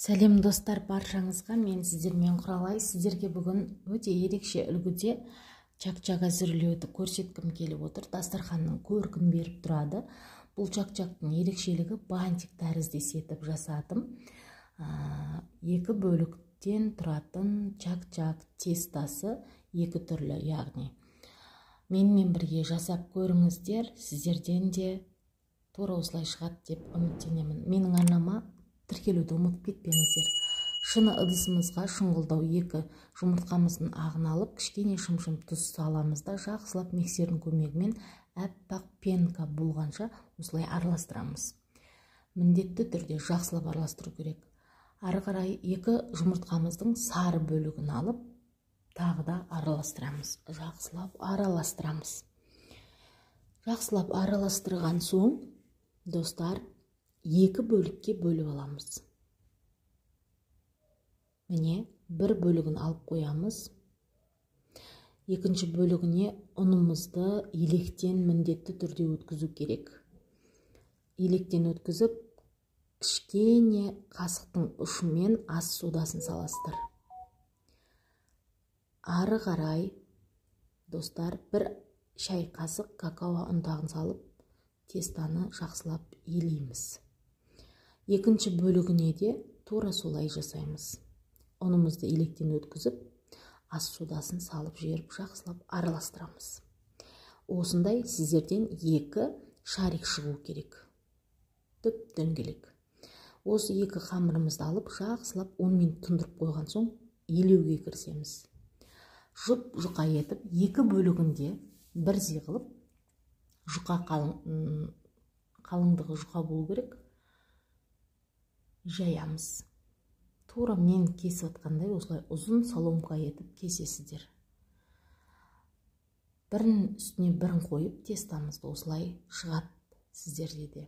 Сәлем достар, баршаңызға. Мен сіздермен Құралай. Сіздерге бүгін өте ерекше үлгіде чак-чак әзірлеуді көрсеткім келіп отыр. Дастарханның көркін беріп тұрады. Бұл чак-чактың ерекшелігі бантик тәріздес етіп жасадым. Екі бөліктен тұратын чак-чак тестасы екі түрлі, яғни менімен бірге жасап көріңіздер, сіздерден де тура осылай шығады деп үміттенемін. Менің арнама тіркелуді ұмытып кетпеңіздер. Шыны ыдысымызға шұңғылдау 2 жұмыртқамыздың ағын алып, кішкене шымшым тұз саламыз да жақсылап миксердің көмегімен әппақ пенка болғанша осылай араластырамыз. Міндетті түрде жақсылап араластыру керек. Ары қарай 2 жұмыртқамыздың сары бөлігін алып, тағы да араластырамыз. Жақсылап араластырамыз. Жақсылап араластырған соң, достар, екі бөлікке бөліп аламыз. Міне, бір бөлігін алып қоямыз. Екінші бөлігіне ұнымызды електен міндетті түрде өткізу керек. Електен өткізіп, кішкене қасықтың ұшымен ас содасын саласыздар. Ары қарай, достар, бір шай қасық какао ұнтағын салып, тестаны жақсылап елейміз. Екінші бөлігіне де тура солай жасаймыз. Ұнымызды електен өткізіп, ас содасын салып жіберіп, жақсылап араластырамыз. Осындай сіздерден 2 шарик шығу керек. Түп дөңгелек. Осы 2 қамырымызды алып, жақсылап 10 минут тұндырып қойған соң елеуге кірісеміз. Жұп-жұқа етіп, 2 бөлігінде бірдей қылып, жұқа қалыңдығы жұқа болу керек. Жаямыз. Тура мен кесіп атқандай осылай ұзын соломка етіп кесесіздер. Бірінің үстіне бірін қойып тестамызды осылай шығады сіздерде де.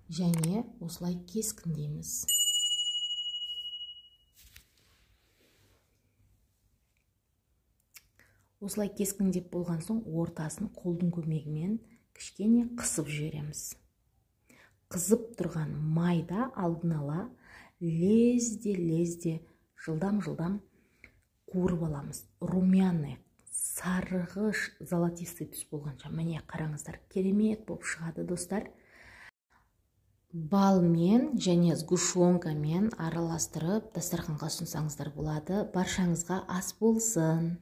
Және осылай кескіндейміз. Осылай кескіндеп болған соң ортасын қолдың көмегімен кішкене қысып жібереміз. Қызып тұрған майда алдын ала лезде-лезде жылдам-жылдам қуырып аламыз. Румяный, сарғыш, золотистый түс болғанша. Міне қараңыздар, керемет болып шығады достар. Балмен және сгущенкамен араластырып дастарханға ұсынсаңыздар болады. Баршаңызға ас болсын.